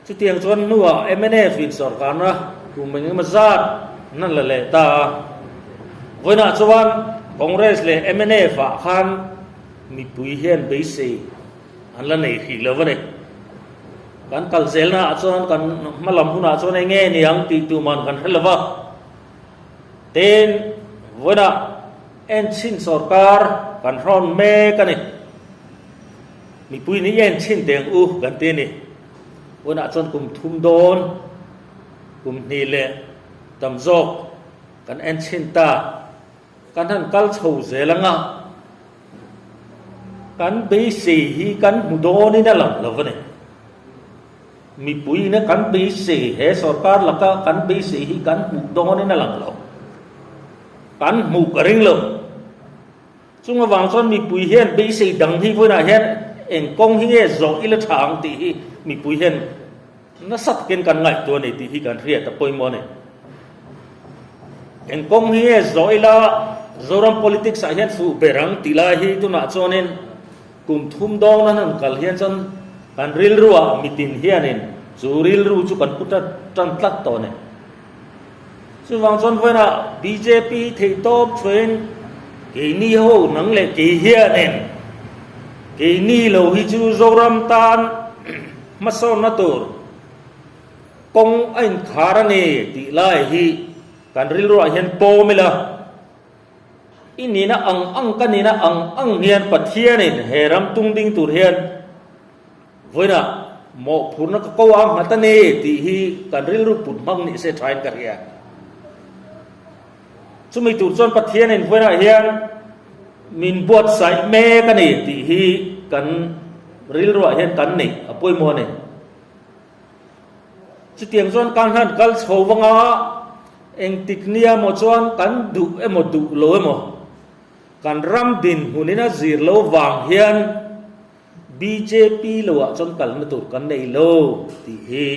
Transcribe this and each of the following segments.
Chutiang chuan hnuah mnf in sawrkarna kum eng emaw zat an la leh ta a. Vawiinah chuan Congress leh mnf ah khan mipui hian beisei an la nei hrih lo a ni. Kan kal zelnaah chuan kan hma lam hunah chuan eng nge ni ang tih tuman kan hre lo va. Tin, vawiinah enchhin sawrkar kan hrawn mek a ni. Mipui nih enchhin teng u kan ti a ni. Vawiinah chuan kum thum dawn, kum hnih leh tam zawk kan enchhin ta. Kan han kal chho zel anga kan beisei hi kan hmu dawnin a lang lo a ni. Mipuiina kan beisei, he sorkar laka kan beisei hi kan hmuh dawnin a lang lo. Kan hmuh ka ring lo. Chung avang chuan mipui hian beisei dang hi vawiinah hian eng kawng hi nge zawh ila tha ang tih hi mipui hian nasa takin kan ngaihtuah a ni tih hi kan hriat a pawimawh a ni. Eng kawng hi nge zawh ila Zoram politics ah hian fuh ber ang tih lai hi tunah chuanin kum thum dawn an han kal hian chuan kan rilruah mitin hianin chu rilru chu kan pu tan tlat tawh a ni. Chuvang chuan vawiinah bjp theihtawp chhuahin keini ho nang leh kei hianin keini lo hi chu Zoram tan hmasawnna tur kawng a inkhar a ni tih lai hi kan rilruah hian pawm ila. I nihna ang ang ka nihna ang ang hian Pathianin he ram tung ding tur hian Vawiinah mawhphurhna ka ko a nghat a ni tih hi kan rilru put hmang ni se thain ka hria. Chumi tur chuan Pathianin vawiinah hian min buatsaih mek a ni tih hi kan rilruah hian kan neih a pawimawh a ni. Chutiang chuan kan han kal chho vanga engtik nia maw chuan kan duh emaw duh lo emaw kan ram dinhmunin a zir lo vang hian Bjp lo ah chuan kalna tur kan nei lo tih hi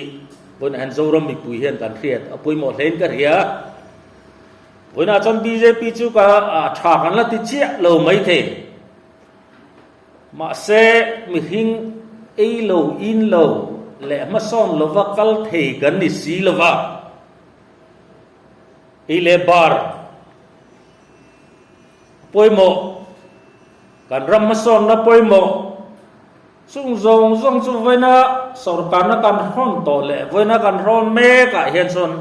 vawiinah hian Zoram mipui hian kan hriat a pawimawh hlein ka hria. Vawiinah chuan bjp chu ka tha kan la ti chiah lo maithei. Mahse mihring ei lo in lo leh hmasawn lova kal thei kan ni si lova. Ei leh bar pawimawh. Kan ram hmasawnna pawimawh chung zawng zawng chu vawiina sorkarna kan hrawn tawh leh vawiina kan hrawn mek ah hian chuan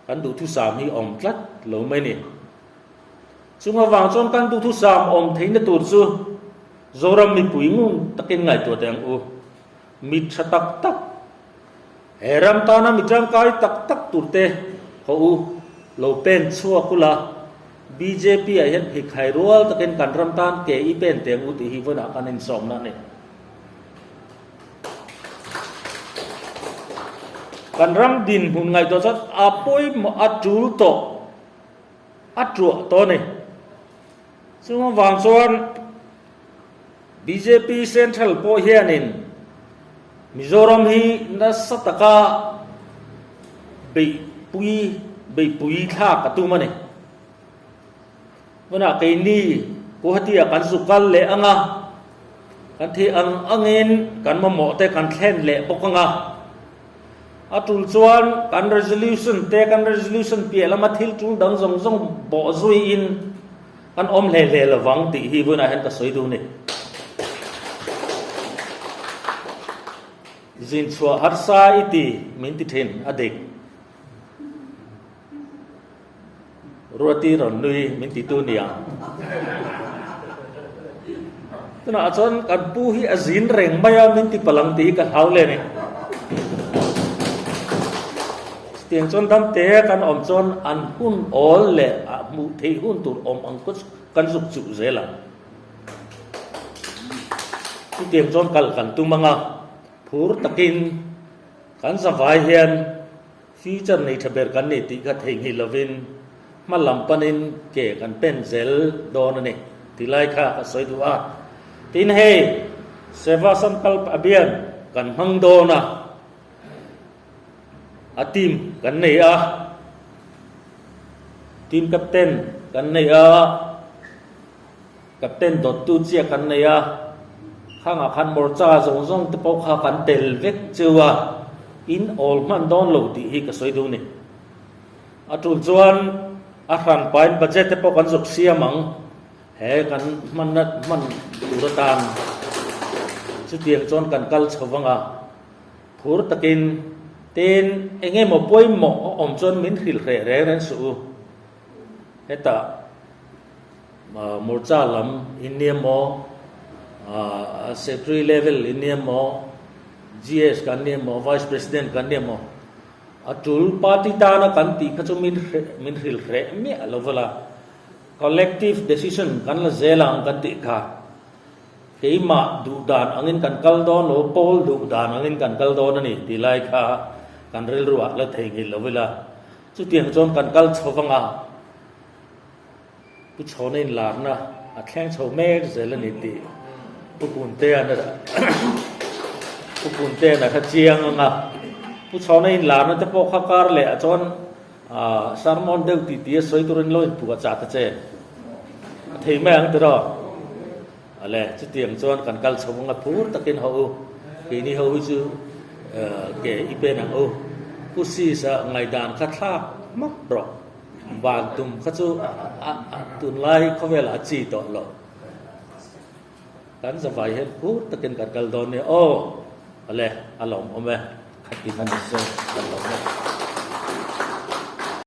kan duhthusam hi awm tlat lo mai ni. Chung avang chuan kan duhthusam awm theihna tur chu Zoram mipui ngun takin ngaihtuah teh ang u. Mi tha tak tak, he ram tana mi tangkai tak tak turte haw u lo pen chhuak ula. Bjp ah hian pheikhai rual takin kan ram tan ke i pen teng u tih hi vawiinah kan insawmna a ni. Kan ram dinhmun ngaihtuah chuan a pawimawh a tul tawh a tuah tawh a ni. Chung avang chuan bjp Central pawh hianin Mizoram hi nasa taka beihpui beihpui thlak a tum a ni. Hmunah keini Guwahati ah kan zu kal leh ang a, kan thih ang angin kan mamawh te kan thlen leh bawk ang a. A tul chuan kan resolution te kan resolution piah lama thil tul dang zawng zawng bawh zuiin Kan awm hle hle lovang tih hi vawiinah hian ka sawi duh ni. Zin chhuah harsa i ti min ti thin a dik. Ruati rawn nui min ti tu nia. Tunah chuan kan pu hi a zin reng mai a min ti palang tih hi ka hlau le ni. Chutiang chuan damte kan awm chuan an hun awl leh a hmuh theih hun tur awm ang kawt kan zuk chuh zel ang. Chutiang chuan kal kan tum ang a, phur takin kan zavai hian future nei tha ber kan ni tih kha theihnghilh lovin hma lam panin ke kan pen zel dawn a ni tih lai kha ka sawi duh a. Tin hei Seva Sankalp Abhiyan kan hmang dawn a. A team kan nei a, team captain kan nei a, captain dawttu chiah kan nei a, khangah khan morcha zawng zawng te pawh kha kan tel vek cheu a. In awl hman dawn lo tih hi ka sawi duh ni. A tul chuan a hran pain budget te pawh kan zuk siam ang. He kan hmanna hman tur atan chutiang chuan kan kal chho vang a, phur takin tin eng emaw pawimawh a awm chuan min hrilh hreh reng reng suh u. Hetah Morcha lam in nia maw, Secretary level in nia maw, GS kan nia maw, Vice President kan nia maw, a tul party tana kan tih kha chu min min hrilh hreh miah lo vel a. Collective decision kan la zel ang kan tih kha keimah duh dan angin kan kal dawn lo, pawl duh dan angin kan kal dawn a ni tih lai kha kan rilruah la theihnghilh lo ila. Chutiang chuan kan kal chho vang a, Pu Chhawna inlarna a thleng chho mek zel a ni tih Pu Puntea'n a Pu Puntea'n a hre chiang ang a. Pu Chhawna inlarna te pawh kha kar leh ah chuan sermon deuh tih tih a sawi turin lo inpuah chah ta che. A thei mai ang tiraw? Ale, chutiang chuan kan kal chho vang a phur takin ho u, keini ho hi chu ke i pen ang u. Pu Sis-a ngaihdan kha thlak hmak rawh. Van tum kha chu tunlai khawvelah a chi tawh lo. Kan zavai hian phur takin kan kal dawn nia aw. Ale, a lawmawm e, khatin a ni se kan lawm e.